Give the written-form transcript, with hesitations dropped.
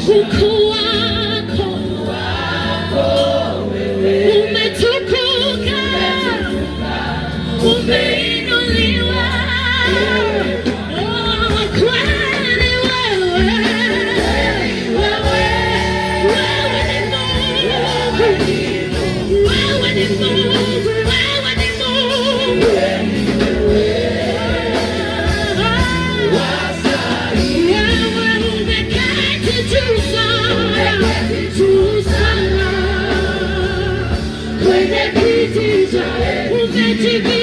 Ukuu wako umetukuka, umeinuliwa. Oh, kweli wewe, wewe, wewe ni Mungu, wewe ni Mungu, wewe ni Mungu. Wewe umeketi juu sana, juu sana, kwenye kiti cha umejivika